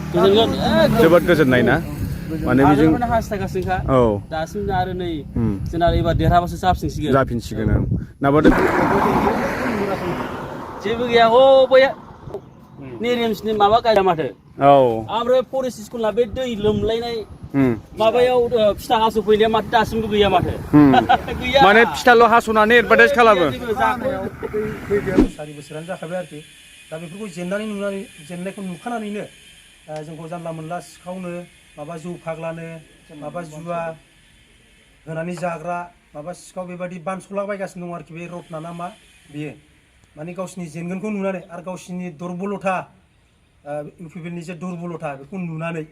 जोबोद गोजोननाय ना माने बेजों हास्थायगासिनोखा औ दासिम आरो नै जोंना एबार देरहाबासो जाफिनसिगोन ओं नाबादो जेबो गैया ह बैया नेरिमसनि माबा गायदा माथो औ ओमफ्राय फरेस्ट स्कुलना बे दै लोमलायनाय माबायाव फिथा हासु फैनाया माथो दासिमबो गैया माथो गैया माने फिथाल' हास'नानै एडभार्टाइज खालामो सारि बोसोरानो जाखाबाय आरोखि दा बेफोरखौ जेननायखौ नुखानानैनो जोंखौ जानला मोनला सिखावनो माबा जौ फाग्लानो माबा जुवा होनानै जाग्रा माबा सिखाव बेबायदि बानस'लाबायगासिनो दं आरोखि बे रत्ना ना मा बेयो माने गावसिनि जेनगोनखौ नुनानै आरो गावसिनि दुरबलथा इउपिपिएलनि जे दुरबलथा बेखौ नुनानै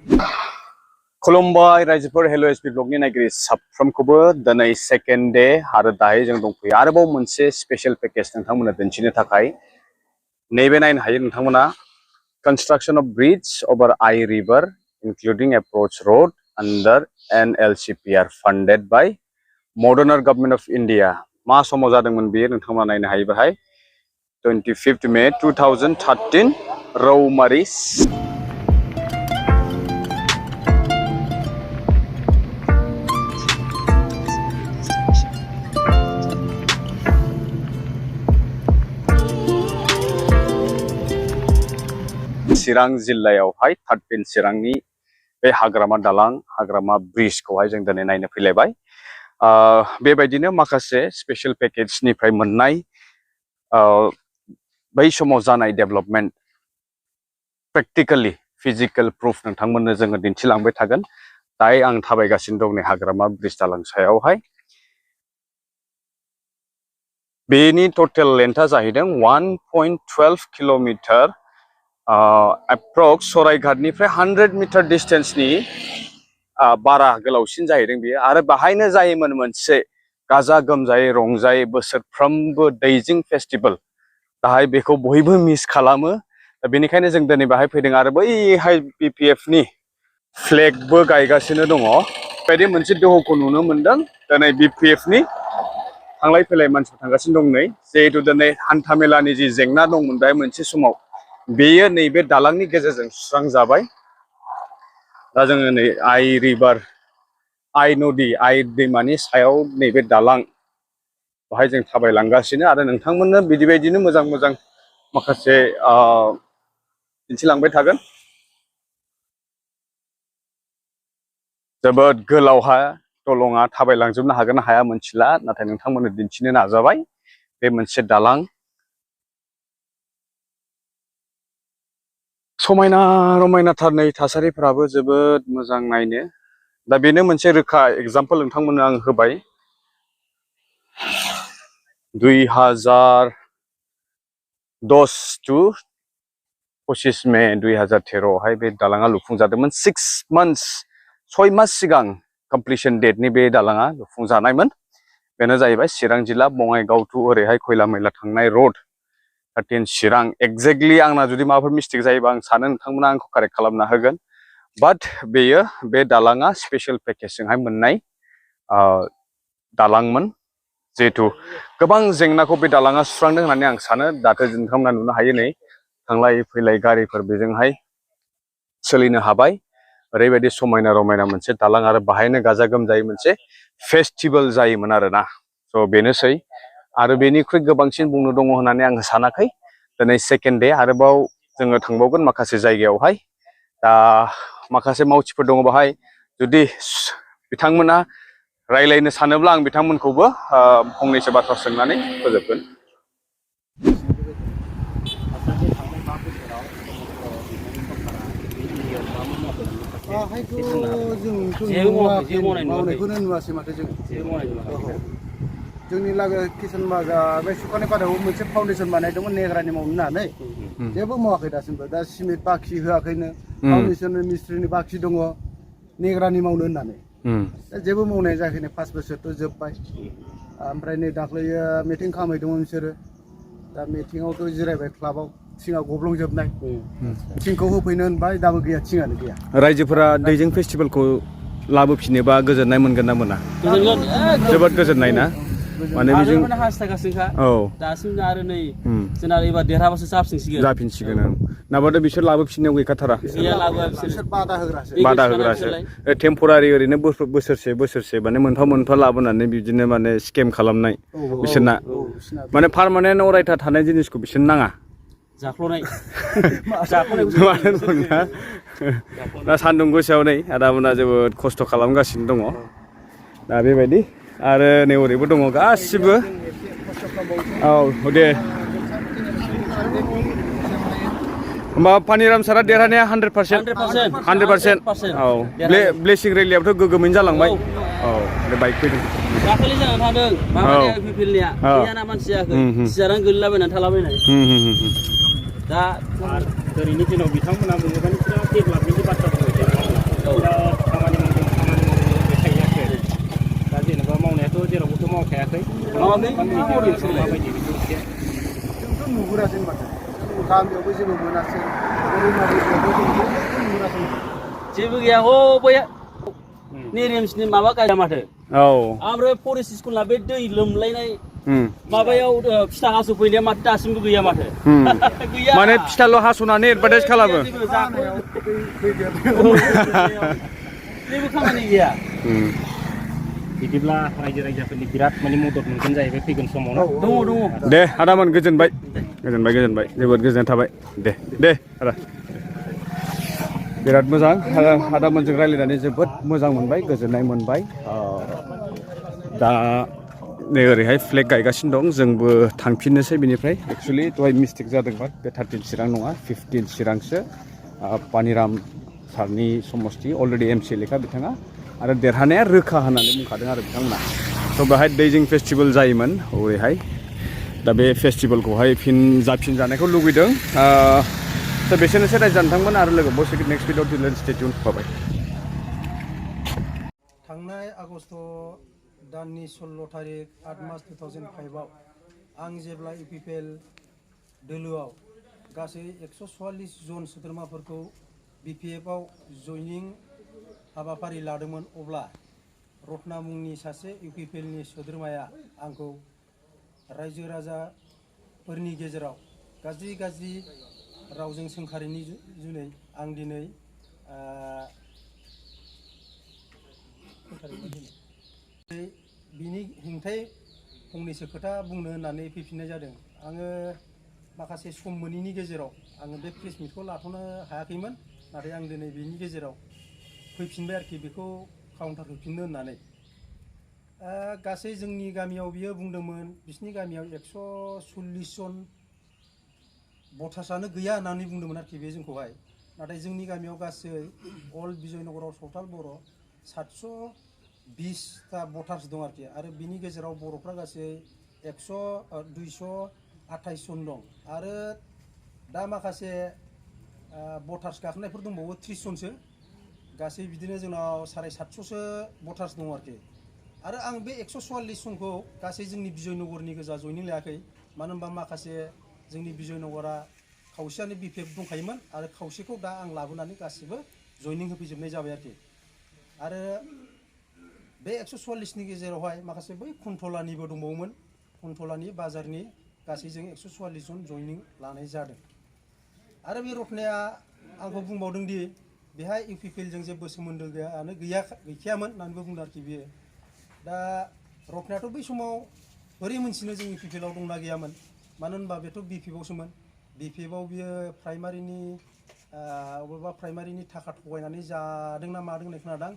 खुलुमबाय रायजोफोर हेल' एसपि ब्लगनि नायगिरि साफ्रोमखौबो दिनै सेकेन्ड डे आरो दायो जों दंफैयो आरोबाव मोनसे स्पेशल पेकेज नोंथांमोननो दिन्थिनो थाखाय नैबे नायनो हायो नोंथांमोना construction of bridge over I river including approach road under NLCPR funded by Moderner Government of India मा समाव जादोंमोन बेयो नोंथांमोना नायनो हायो बेहाय 25th May 2013 रौमारी चिरां जिल्लायावहाय 13 चिरांनि बे हाग्रामा दालां हाग्रामा ब्रिजखौहाय जों दिनै नायनो फैलायबाय बेबायदिनो माखासे स्पेशल पेकेजनिफ्राय मोननाय बै समाव जानाय डेभेलपमेन्ट प्रेक्टिकेलि फिजिकेल प्रुफ नोंथांमोननो जोङो दिन्थिलांबाय थागोन दायो आं थाबायगासिनो दं नै हाग्रामा ब्रिज दालां सायावहाय बेनि टटेल लेन्थआ जाहैदों 1.12 किल'मिटार एप्रक्स सराइघाटनिफ्राय 100 मिटार डिस्टेन्सनि बारा गोलावसिन जाहैदों बियो आरो बाहायनो जायोमोन मोनसे गाजा गोमजायै रंजायै बोसोरफ्रोमबो दैजिं फेस्टिभेल दाहाय बेखौ बयबो मिस खालामो बेनिखायनो जों दिनै बाहाय फैदों आरो बैहाय बिपिएफनि फ्लेगबो गायगासिनो दङ बेबायदि मोनसे दोहौखौ नुनो मोनदों दिनै बिपिएफनि थांलाय फैलाय मानसिफोर थांगासिनो दं नै जिहेतु दिनै हान्थामेलानि जि जेंना दंमोन बेहाय मोनसे समाव बेयो नैबे दालांनि गेजेरजों सुस्रांजाबाय दा जोङो नै आइ रिभार आइ नदि आइ दैमानि सायाव नैबे दालां बेहाय जों थाबायलांगासिनो आरो नोंथांमोननो बिदिबायदिनो मोजां मोजां माखासे दिन्थिलांबाय थागोन जोबोद गोलावहा दलङा थाबायलांजोबनो हागोन ना हाया मोनथिला नाथाय नोंथांमोननो दिन्थिनो नाजाबाय बे मोनसे दालां समायना रमायनाथार नै थासारिफ्राबो जोबोद मोजां नायनो दा बेनो मोनसे रोखा एग्जाम्पल नोंथांमोननो आं होबाय 2010 to 25 मे 2013 आवहाय बे दालाङा लुफुंजादोंमोन 6 मास सिगां कमप्लिसन डेटनि बे दालाङा लुफुंजानायमोन बेनो जाहैबाय चिरां जिल्ला बङाइगाव टु ओरैहाय खयला मैला थांनाय रोड 13 चिरां एक्जेक्टलि आंना जुदि माबाफोर मिस्टेक जायोबा आं सानो नोंथांमोना आंखौ कारेक्ट खालामना होगोन बाट बेयो बे दालाङा स्पेशल पेकेजजोंहाय मोननाय दालांमोन जिहेतु गोबां जेंनाखौ बे दालाङा सुस्रांदों होननानै आं सानो दाथ' नोंथांमोना नुनो हायो नै थांलाय फैलाय गारिफोर बेजोंहाय सोलिनो हाबाय ओरैबायदि समायना रमायना मोनसे दालां आरो बाहायनो गाजा गोमजायै मोनसे फेस्टिभेल जायोमोन आरोना स' बेनोसै आरो बेनिख्रुइ गोबांसिन बुंनो दङ होननानै आं सानाखै दिनै सेकेन्ड डे आरोबाव जोङो थांबावगोन माखासे जायगायावहाय दा माखासे मावथिफोर दङ बाहाय जुदि बिथांमोना रायलायनो सानोब्ला आं बिथांमोनखौबो फंनैसो बाथ्रा सोंनानै फोजोबगोन मावनायखौनो नुवासै माथो जों जोंनि लागो किसान बाजा बे सुखानि पादायाव मोनसे फाउन्डेसन बानायदोंमोन नेग्रानि मावनो होननानै जेबो मावाखै दासिमबो दा सिमेन्ट बाखि होआखैनो फाउन्डेसन मिस्ट्रिनि बाखि दङ नेग्रानि मावनो होननानै जेबो मावनाय जायाखैनो 5 बोसोरथ' जोब्बाय ओमफ्राय नै दाख्लैयो मिटिं खालामहैदोंमोन बिसोरो दा मिटिङावथ' जिरायबाय क्लाबाव थिङा गब्लंजोबनाय थिंखौ होफैनो होनबाय दाबो गैया थिङानो गैया रायजोफोरा दैजिं फेस्टिभेलखौ लाबोफिनोबा गोजोननाय मोनगोन ना मोना जोबोद गोजोननाय ना माने बेजों हास्थायगासिनोखा औ दासिम आरो नै जोंना एबार देरहाबासो जाफिनसिगोन नाबाथ' बिसोर लाबोफिननायाव गैखाथारा गैया लाबोआ बिसोर बिसोर बादा होग्रासो बादा होग्रासो टेम्परारि ओरैनो बोसोरसे माने मोनफा लाबोनानै बिदिनो माने स्केम खालामनाय बिसोरना माने पार्मानेन्ट अरायथा थानाय जिनिसखौ बिसोर नाङा जाख्ल'नाय मानो होनबा दा सान्दुं गोसायाव नै आदामोना जोबोद खस्थ' खालामगासिनो दङ दा बेबायदि आरो नै ओरैबो दङ गासिबो औ दे होमबा पानिराम सारा देरहानाया 100% 100% औ ब्लेसिं रेलियाबोथ' गोगोमैनो जालांबाय औ बे बाइक फैदों दाखालि जानानै थांदों माबानिया पिपिएलनिया गैयाना मानसि जायाखै सियारानो गोलैलाबायनानै थालाबायनाय दा ओरैनो दिनाव बिथांमोना बुङोबानो बिराद डेभेलपमेन्टनि बाथ्रा बुंबाय बिराद खामानि मावदों देखायाखै दा जेनेबा मावनायाथ' जेरावबोथ' मावखायाखै माबायदि बेखौ एसे जोंथ' नुहुरासै माथो गामियावबो जेबो मोनासै अरुणाचलआवबो जेबो नुहुरासै जेबो गैया ह बै नेरिमसनि माबा गायना माथो औ ओमफ्राय फरेस्ट स्कुलना बे दै लोमलायनाय माबायाव फिथा हास'फैनाया माथो दासिमबो गैया माथो गैया माने फिथाल' हास'नानै एडभार्टाइज खालामो जेबो खामानि गैया बिदिब्ला रायजो राजाफोरनि बिराद माने मदद मोनगोन जाहैबाय फैगोन समाव दङ दे आदामोन गोजोनबाय जोबोद गोजोननाय थाबाय दे आदा बिराद मोजां आदामोनजों रायज्लायनानै जोबोद मोजां मोनबाय गोजोननाय मोनबाय दा नै ओरैहाय फ्लेग गायगासिनो दं जोंबो थांफिननोसै बेनिफ्राय एक्सुवेलि दहाय मिस्टेक जादोंमोन बे 13 चिरां नङा 15 चिरांसो पानिराम सारनि समस्ति अलरेडि एमसिएलएखा बिथाङा आरो देरहानाया रोखा होननानै बुंखादों आरो बिथांमोना स' बेहाय दैजिं फेस्टिभेल जायोमोन ओरैहाय दा बे फेस्टिभेलखौहाय जाफिनजानायखौ लुगैदों स' बेसोरनोसै रायजो नोंथांमोन आरो लोगो बस नेक्स्ट भिडिअ दिलेन स्टेटिउन बाबाय थांनाय आगस्ट दाननि 16 तारिख 8 मार्च 2005आव आं जेब्ला इउपिपिएल दोलोआव गासै 144 जन सोद्रोमाफोरखौ बिपिएफआव जयनिं हाबाफारि लादोंमोन अब्ला रत्ना मुंनि सासे इउपिपिएलनि सोद्रोमाया आंखौ रायजो राजाफोरनि गेजेराव गाज्रि रावजों सोंखारिनि जुनै आं दिनै बिनि हेंथायै फंनैसो खोथा बुंनो होननानै फैफिननाय जादों आङो माखासे सम मोनैनि गेजेराव आङो बे प्रेस मिटखौ लाथ'नो हायाखैमोन नाथाय आं दिनै बेनि गेजेराव फैफिनबाय आरोखि बेखौ काउन्टार होफिननो होननानै गासै जोंनि गामियाव बियो बुंदोंमोन बिसिनि गामियाव 140 जन भटार्सआनो गैया होननानै बुंदोंमोन आरोखि बे जोंखौहाय नाथाय जोंनि गामियाव गासै अल बिजयनगराव सावथाल बर' 720टा भटार्स दं आरोखि आरो बिनि गेजेराव बर'फ्रा गासै 228 जन दं आरो दा माखासे भटार्स गाखोनायफोर दंबावो 30 जनसो गासै बिदिनो जोंनाव 750सो भटार्स दं आरोखि आरो आं बे 144 जनखौ गासै जोंनि बिजयनगरनि गोजा जयनिं लायाखै मानो होनबा माखासे जोंनि बिजयनगरा खावसेयानो बिपिएफ दंखायोमोन आरो खावसेखौ दा आं लाबोनानै गासिबो जयनिं होफैजोबनाय जाबाय आरोखि आरो बे 144नि गेजेरावहाय माखासे बै कुन्टलानिबो दंबावोमोन कुन्टलानि बाजारनि गासै जों 144 जन जयनिं लानाय जादों आरो बे रत्नाया आंखौ बुंबावदों दि बेहाय इउपिपिएलजों जेबो सोमोन्दो गैखायामोन होननानैबो बुंदों आरोखि बियो दा रत्नायाथ' बै समाव बोरै मोनथिनो जों इउपिपिएलआव दंना गैयामोन मानो होनबा बेथ' बिपिएफआवसोमोन बिपिएफआव बियो अबेबा प्राइमारिनि थाखा थगायनानै जादोंना मादों होननाय खोनादों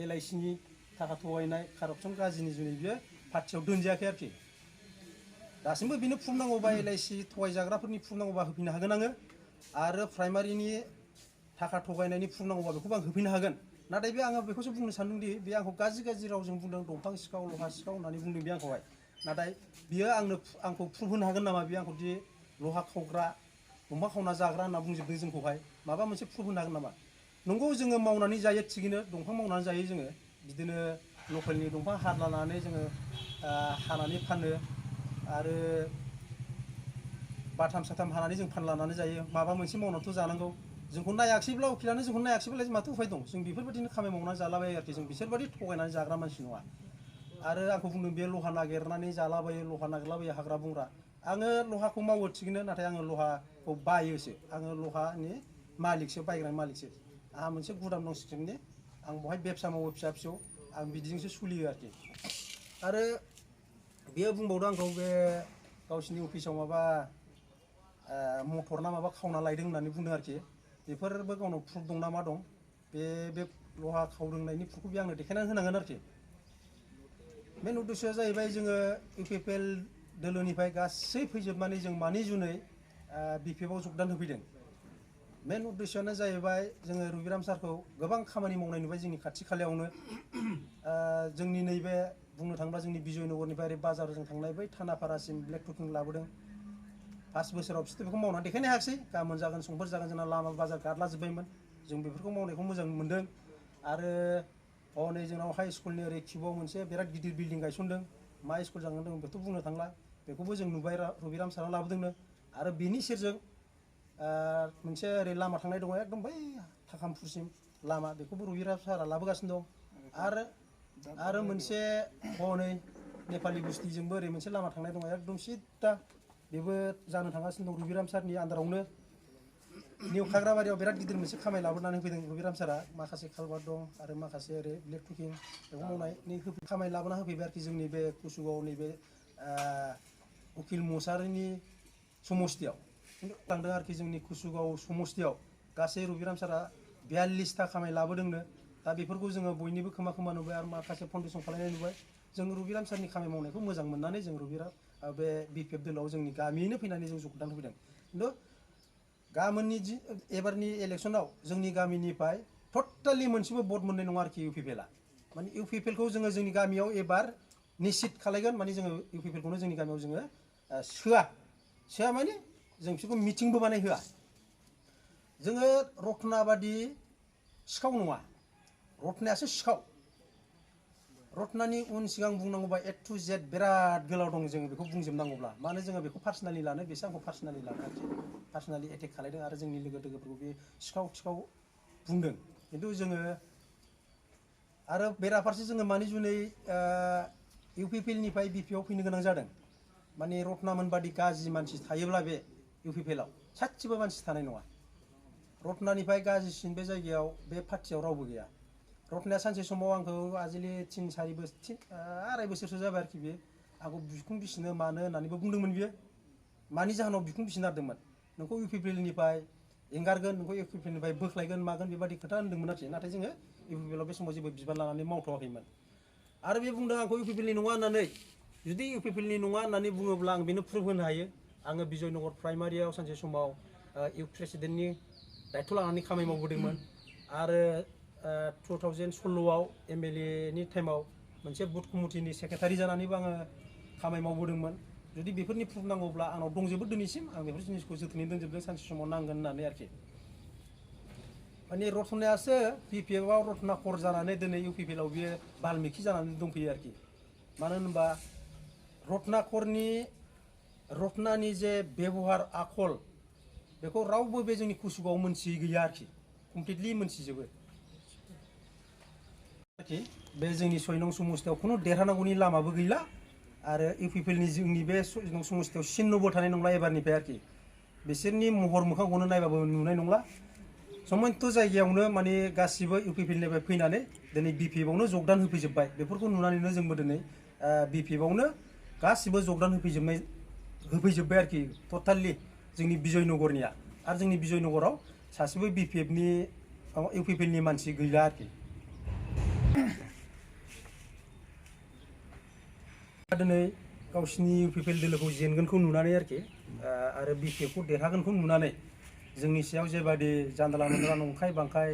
एलआइसिनि थाखा थगायनाय कारापसन गाज्रिनि जुनै बियो पार्टियाव दोनजायाखै आरोखि दासिमबो बिनो प्रुफ नांगौबा एलआइसि थगायजाग्राफोरनि प्रुफ नांगौबा होफैनो हागोन आङो आरो प्राइमारिनि थाखा थगायनायनि प्रुफ नांगौबा बेखौबो आं होफैनो हागोन नाथाय बे आङो बेखौसो बुंनो सानदोंदि बे आंखौ गाज्रि रावजों बुंदों दंफां सिखाव लहा सिखाव होननानै बुंदों बे आंखौहाय नाथाय बियो आंखौ प्रुफ होनो हागोन नामा बे आंखौ दि लहा खावग्रा दंफां खावना जाग्रा होनना बुंजोबदों जोंखौहाय माबा मोनसे प्रुफ होनो हागोन नामा नंगौ जोङो मावनानै जायो थिगैनो दंफां मावनानै जायो जोङो बिदिनो लकेलनि दंफां हालानानै जोङो हानानै फानो आरो बाथाम साथाम हानानै जों फानलानानै जायो माबा मोनसे मावनानैथ' जानांगौ जोंखौ नायाखिसैब्ला उखिलानो जोंखौ नायाखिसैब्ला माथो उफाय दं जों बेफोरबायदिनो खामानि मावनानै जालाबायो आरोखि जों बिसोरबायदि थगायनानै जाग्रा मानसि नङा आरो आंखौ बुंदों बे लहा नागिरनानै जालाबायो लहा नागिरलाबायो हाग्रा बंग्रा आङो लहाखौ मावो थिगैनो नाथाय आङो लहाखौ बायोसो आङो लहानि मालिकसो बायग्रा मालिकसो आंहा मोनसे गुदाम दं सिक्किमनि आं बहाय बेबसा मावो फिसा फिसौ आं बिदिजोंसो सोलियो आरोखि आरो बेयो बुंबावदों आंखौ बे गावसिनि अफिसाव माबा मटर ना माबा खावना लायदों होननानै बुंदों आरोखि बेफोरबो गावनाव प्रुफ दं ना मा दं बे लहा खावदोंनायनि प्रुफखौ बे आंनो देखायनानै होनांगोन आरोखि मेन उद्देश्यआ जाहैबाय जोङो इउपिपिएल दोलोनिफ्राय गासै फैजोबनानै जों मानि जुनै बिपिएफआव जगदान होफैदों मेन उद्देश्यआनो जाहैबाय जोङो रबिराम सारखौ गोबां खामानि मावनाय नुबाय जोंनि खाथि खालायावनो जोंनि नैबे बुंनो थाङोब्ला जोंनि बिजयनगरनिफ्राय ओरै बाजारजों थांनाय बै थानापारासिम ब्लेक टकिं लाबोदों 5 बोसोराव बिसोर बेखौ मावनानै देखायनो हायाखिसै गाबोन जागोन समफोर जागोन जोंना लामा बाजार गारलाजोब्बायमोन जों बेफोरखौ मावनायखौ मोजां मोनदों आरो हनै जोंनाव हाइ स्कुलनि ओरै किउआव मोनसे बिराद गिदिर बिल्डिं गायसनदों मा स्कुल जागोन दं बेखौ बुंनो थांला बेखौबो जों नुबाय रबिराम सारा लाबोदोंनो आरो बेनि सेरजों मोनसे ओरै लामा थांनाय दङ एकदम बै थाखामफुरसिम लामा बेखौबो रबिराम सारा लाबोगासिनो दं आरो मोनसे हनै नेपालि बुस्तिजोंबो ओरै मोनसे लामा थांनाय दङ एकदम सिद्दा बेबो जानो थांगासिनो दं रबिराम सारनि आन्दारावनो निउ खाग्राबारियाव बिराद गिदिर मोनसे खामानि लाबोनानै फैदों रबिराम सारा माखासे कालभार दं आरो माखासे ओरै ब्लेक टकिं बेखौ मावनायनि खामानि लाबोना होफैबाय आरोखि जोंनि बे कुसुगाव नैबे उकिल मसारिनि समस्तियाव खिन्थु लांदों आरोखि जोंनि कुसुगाव समस्तियाव गासै रबिराम सारा 42टा खामानि लाबोदोंनो दा बेफोरखौ जोङो बयनिबो खोमा नुबाय आरो माखासे फाउन्डेसन खालामनाय नुबाय जों रबिराम सारनि खामानि मावनायखौ मोजां मोननानै जों रबिराम बे बिपिएफ दोलोआव जोंनि गामियैनो फैनानै जों जगदान होफैदों खिन्थु गाबोननि एबारनि इलेक्सनाव जोंनि गामिनिफ्राय टटेलि मोनसेबो भट मोननाय नङा आरोखि इउपिपिएलआ माने इउपिपिएलखौ जोङो जोंनि गामियाव एबार निश्चित खालायगोन माने जोङो इउपिपिएलखौनो जोंनि गामियाव जोङो सोआ माने जों बिसोरखौ मिटिंबो बानाय होआ जोङो रत्ना बादि सिखाव नङा रत्नायासो सिखाव रत्नानि उन सिगां बुंनांगौबा A to Z बिराद गोलाव दं जोङो बेखौ बुंजोबनांगौब्ला मानो जोङो बेखौ पार्सनेलि लानो बेसो आंखौ पार्सनेलि लानो आरोखि पार्सनेलि एटेक खालायदों आरो जोंनि लोगोफोरखौ बे सिखाव बुंदों खिन्थु जोङो आरो बेराफारसे जोङो मानि जुनै इउपिपिएलनिफ्राय बिपिएफआव फैनो गोनां जादों माने रत्नामोन बादि गाज्रि मानसि थायोब्ला बे इउपिपिएलआव सासेबो मानसि थानाय नङा रत्नानिफ्राय गाज्रिसिन बे जायगायाव बे पार्टियाव रावबो गैया रत्नाया सानसे समाव आंखौ आजिलि 2.5 बोसोरसो जाबाय आरोखि बे आंखौ बिखुं बिसिनो मानो होननानैबो बुंदोंमोन बियो मानि जाहोनाव बिखुं बिसिनो नारदोंमोन नोंखौ इउपिपिएलनिफ्राय एंगारगोन नोंखौ इउपिपिएलनिफ्राय बोख्लायगोन मागोन बेबादि खोथा होनदोंमोन आरोखि नाथाय जोङो इउपिपिएलआव बे समाव जेबो बिबान लानानै मावथ'वाखैमोन आरो बे बुंदों आंखौ इउपिपिएलनि नङा होननानै जुदि इउपिपिएलनि नङा होननानै बुङोब्ला आं बेनो प्रुफ होनो हायो आङो बिजयनगर प्राइमारियाव सानसे समाव इउथ प्रेसिडेन्टनि दायथ' लानानै खामानि मावबोदोंमोन आरो 2016आव MLA नि टाइमाव मोनसे बुथ कमिटिनि सेक्रेटारि जानानैबो आङो खामानि मावबोदोंमोन जुदि बेफोरनि प्रुफ नांगौब्ला आंनाव दंजोबो दिनैसिम आं बेफोर जिनिसखौ जोथोनै दोनजोबदों सानसे समाव नांगोन होननानै आरोखि माने रत्नायासो बिपिएफआव रत्ना खर जानानै दिनै इउपिपिएलआव बियो बाल्मिखि जानानै दंफैयो आरोखि मानो होनबा रत्नानि जे बेबहार आखल बेखौ रावबो बे जोंनि कुसुगाव मोनथियै गैया आरोखि कमप्लिटलि मोनथिजोबो बे जोंनि 6 नं समस्तियाव खुनु देरहानांगौनि लामाबो गैला आरो इउपिपिएलनि जोंनि बे 6 नं समस्तियाव सिन्नबो थानाय नंला एबारनिफ्राय आरोखि बिसोरनि महर मोखांखौनो नायबाबो नुनाय नंला समन्थ जायगायावनो माने गासिबो इउपिपिएलनिफ्राय फैनानै दिनै बिपिएफआवनो जगदान होफैजोब्बाय बेफोरखौ नुनानैनो जोंबो दिनै बिपिएफआवनो गासिबो जगदान होफैजोब्बाय आरोखि टटेलि जोंनि बिजयनगरनिया आरो जोंनि बिजयनगराव सासेबो बिपिएफनि इउपिपिएलनि मानसि गैला आरोखि दिनै गावसिनि इउपिपिएल दोलोखौ जेनगोनखौ नुनानै आरोखि आरो बिपिएफखौ देरहागोनखौ नुनानै जोंनि सायाव जेबादि जानला मोनला नंखाय बांखाय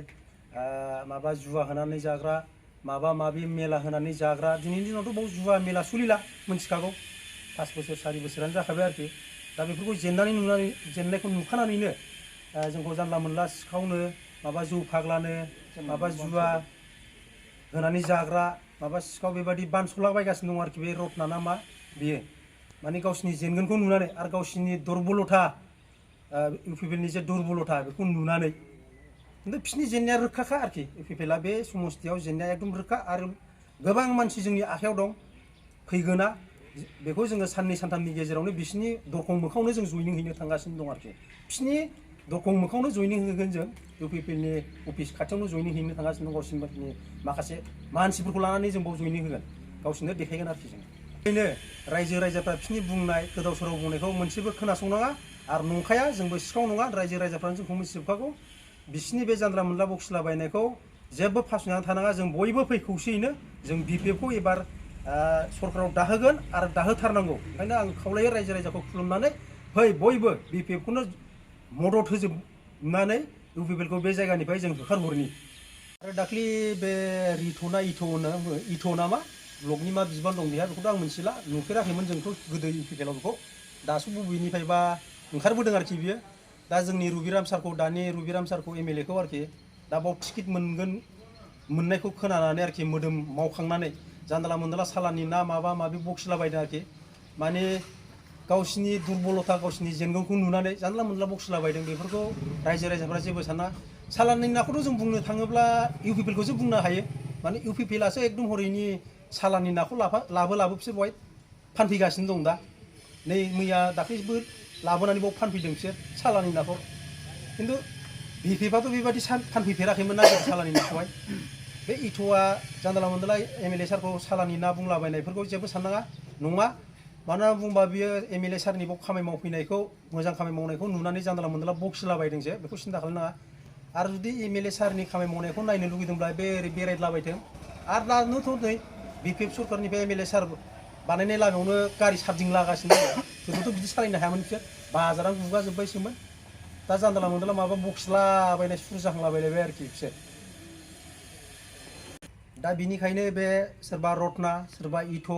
माबा जुवा होनानै जाग्रा माबा माबि मेला होनानै जाग्रा दिनैनि दिनावथ' बाव जुवा मेला सोलिला मोनथिखागौ 5 बोसोर 4 बोसोरानो जाखाबाय आरोखि दा बेफोरखौ जेननायखौ नुखानानैनो जोंखौ जानला मोनला सिखावनो माबा जौ फाग्लानो माबा जुवा होनानै जाग्रा माबा सिखाव बेबादि बानस'लाबायगासिनो दं आरोखि बे रत्ना ना मा बियो माने गावसिनि जेनगोनखौ नुनानै आरो गावसिनि दुरबलथा इउपिपिएलनि जे दुरबलथा बेखौ नुनानै खिन्थु बिसोरनि जेननाया रोखाखा आरोखि इउपिपिएलआ बे समस्तियाव जेननाया एकदम रोखा आरो गोबां मानसि जोंनि आखायाव दं फैगोना बेखौ जोङो साननै सानथामनि गेजेरावनो बिसिनि दरखं मोखाङावनो जों जयनिं हैनो थांगासिनो दं आरोखि बिसिनि दरखं मोखाङावनो जयनिं होगोन जों इउपिपिएलनि अफिस खाथियावनो जयनिं हैनो थांगासिनो दं गावसिनि माखासे मानसिफोरखौ लानानै जों बाव जयनिं होगोन गावसोरनो देखायगोन आरोखि जों बेनो रायजो राजाफ्रा बिसिनि बुंनाय गोदाव सोराव बुंनायखौ मोनसेबो खोनासंनाङा आरो नंखाया जोंबो सिखाव नङा रायजो राजाफ्रानो जोंखौ मिथिजोबखागौ बिसिनि बे जानला मोनला बखिलाबायनायखौ जेबो फासयनानै थानाङा जों बयबो फै खौसेयैनो जों बिपिएफखौ एबार सरकाराव दाहोगोन आरो दाहोथारनांगौ ओंखायनो आं खावलायो रायजो राजाखौ खुलुमनानै फै बयबो बिपिएफखौनो मदद होजोबनानै इउपिपिएलखौ बे जायगानिफ्राय जों होखारहरनि आरो दाख्लि बे रिथ'ना इथ' नामा ब्लकनि मा बिबान दं बेहा बेखौथ' आं मिथिला नुफेराखैमोन जोंथ' गोदो इउपिपिएलाव बेखौ दासो बबेनिफ्रायबा ओंखारबोदों आरोखि बियो दा जोंनि रुबिराम सारखौ दानि रुबिराम सारखौ एमएलएखौ आरोखि दा बाव टिकेट मोननायखौ खोनानानै आरोखि मोदोम मावखांनानै जानला मोनला सालानि ना माबा माबि बखिलाबायदों आरोखि माने गावसिनि दुरबलथा गावसिनि जेंगोनखौ नुनानै जानला मोनला बखिलाबायदों बेफोरखौ रायजो राजाफ्रा जेबो साना सालानि नाखौथ' जों बुंनो थाङोब्ला इउपिपिएलखौसो बुंनो हायो माने इउपिपिएलासो एकदम हरैनि सालानि नाखौ लाबो बिसोर बहाय फानफैगासिनो दं दा नै मैया दाख्लैबो लाबोनानै बाव फानफैदों बिसोर सालानि नाखौ खिन्थु बिपिएफआथ' बेबायदि फानफैफेराखैमोन ना सालानि नाखौहाय बे इथ'आ जानला मोनला एमएलए सारखौ सालानि ना बुंलाबायनायफोरखौ जेबो साननाङा नङा मानो होनना बुंबा बियो एमएलए सारनि बाव खामानि मावफैनायखौ मोजां खामानि मावनायखौ नुनानै जानला मोनला बखिलाबायदोंसो बेखौ सिन्था खालामनाङा आरो जुदि एमएलए सारनि खामानि मावनायखौ नायनो लुगैदोंब्ला बे ओरै बेरायलाबायथों आरो दानोथ' नै बिपिएफ सरकारनिफ्राय एमएलए सार बानायनाय लामायावनो गारि सार्जिं लागासिनो गोदोथ' बिदि सालायनो हायामोन बिसोर बाजारानो गुगाजोब्बायसोमोन दा जानला मोनला माबा बखिलाबायनाय सुरु जाहांलाबायलायबाय आरोखि बिसोर दा बिनिखायनो बे सोरबा रत्ना सोरबा इथ'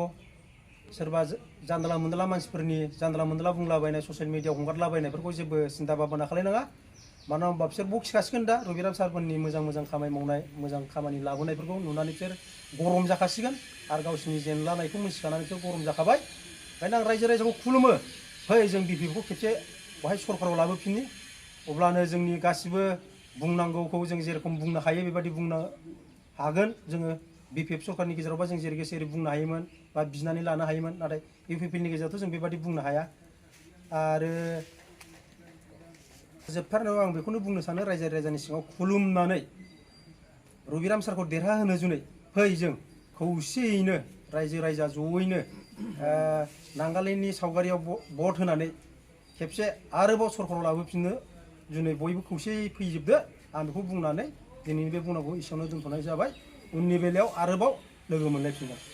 सोरबा जानला मोनला मानसिफोरनि जानला मोनला बुंलाबायनाय ससियेल मिडियाआव हगारलाबायनायफोरखौ जेबो सिन्था भाबना खालायनाङा मानो होनबा बिसोर बखिखासिगोन दा रुबिराम सारमोननि मोजां खामानि मावनाय मोजां खामानि लाबोनायफोरखौ नुनानै बिसोर गरम जाखासिगोन आरो गावसिनि जेंलानायखौ मिथिखानानै बिसोर गरम जाखाबाय ओंखायनो आं रायजो राजाखौ खुलुमो फै जों बिपिएफखौ खेबसे बहाय सरकाराव लाबोफिननि अब्लानो जोंनि गासिबो बुंनांगौखौ जों जेरेखम बुंनो हायो बेबायदि बुंनो हागोन जोङो बिपिएफ सरकारनि गेजेरावबा जों जेरै गोसो एरै बुंनो हायोमोन बा बिनानै लानो हायोमोन नाथाय इउपिपिएलनि गेजेरावथ' जों बेबायदि बुंनो हाया आरो जोबथारनायाव आं बेखौनो बुंनो सानो रायजो राजानि सिङाव खुलुमनानै रुबिराम सारखौ देरहाहोनो जुनै फै जों खौसेयैनो रायजो राजा जयैनो नागालेण्डनि सावगारियाव भट होनानै खेबसे आरोबाव सरकाराव लाबोफिननो जुनै बयबो खौसेयै फैजोबदो आं बेखौ बुंनानै दिनैनि बे बुंनांगौ एसेयावनो दोनथ'नाय जाबाय उननि बेलायाव आरोबाव लोगो मोनलायफिनगोन